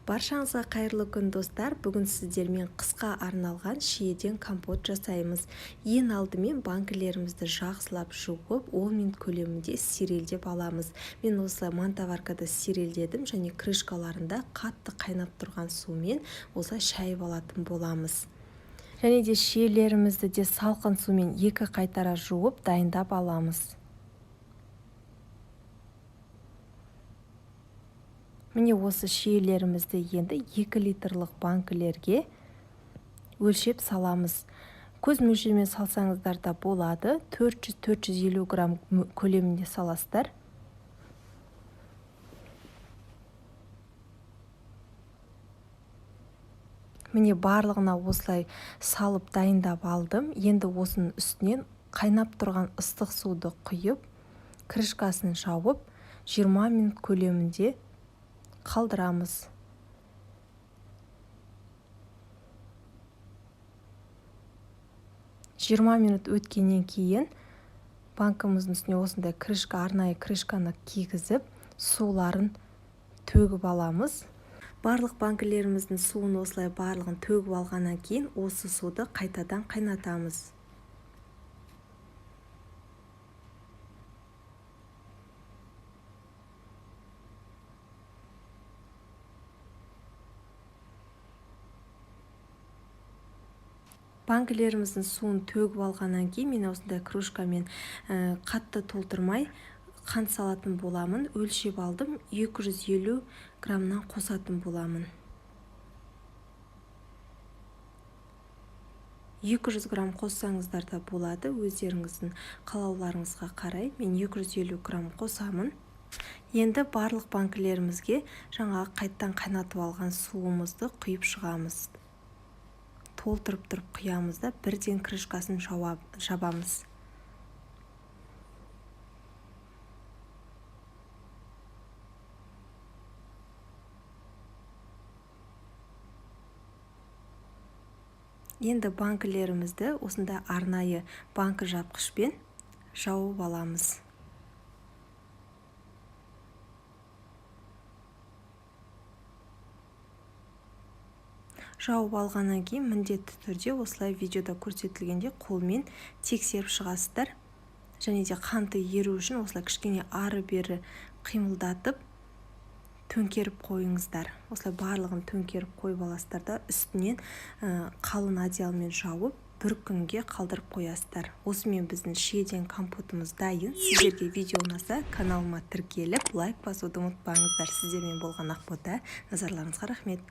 Баршаңызға қайырлы күн, достар! Бүгін сіздермен қысқа арналған шиеден компот жасаймыз. Ең алдымен банкілерімізді жақсылап жуып, 10 минут көлемінде стерилдеп аламыз. Мен осылай мантоваркада стерилдедім және крышкаларында қатты қайнап тұрған сумен осылай шайып алатын боламыз. Және де шиелерімізді де салқын сумен екі қайтара жуып дайындап аламыз. Міне, осы шиелерімізді енді 2 литрлық банкілерге өлшеп саламыз. Көз мөлшермен салсаңыздар да болады. 400-450 грамм көлемінде саласыздар. Міне, барлығына осылай салып дайындап алдым. Енді осының үстінен қайнап тұрған ыстық суды құйып, крышкасын жауып, 20 минут көлемінде қалдырамыз. 20 минут өткеннен кейін банкіміздің үстіне осындай крышка, арнайы крышканы кигізіп, суларын төгіп аламыз. Барлық банкілеріміздің суын осылай барлығын төгіп алғаннан кейін осы суды қайтадан қайнатамыз. Банкілеріміздің суын төгіп алғаннан кейін мен осындай кружкамен қатты толтырмай қант салатын боламын. Өлшеп алдым, 250 граммнан қосатын боламын. 200 грамм қоссаңыздар да болады, өздеріңіздің қалауларыңызға қарай. Мен 250 грамм қосамын. Енді барлық банкілерімізге жаңағы қайттан қайнатып алған суымызды құйып шығамыз. Толтырып тұрып құямыз да, бірден крышкасын жабамыз. Енді банкілерімізді осындай арнайы банкі жапқышпен жауып аламыз. Жауып алғаннан кейін міндетті түрде осылай видеода көрсетілгендей қолмен тексеріп шығасыздар. Және де қанты еру үшін осылай кішкене ары-бері қимылдатып, төңкеріп қойыңыздар. Осылай барлығын төңкеріп қойып аласыздар да, үстінен қалың одеялмен жауып, бір күнге қалдырып қоясыздар. Осымен біздің шиеден компотымыз дайын. Сіздерге видео ұнаса, каналыма тіркеліп, лайк басуды ұмытпаңыздар. Сіздермен болған Ақбота. Назарларыңызға рахмет.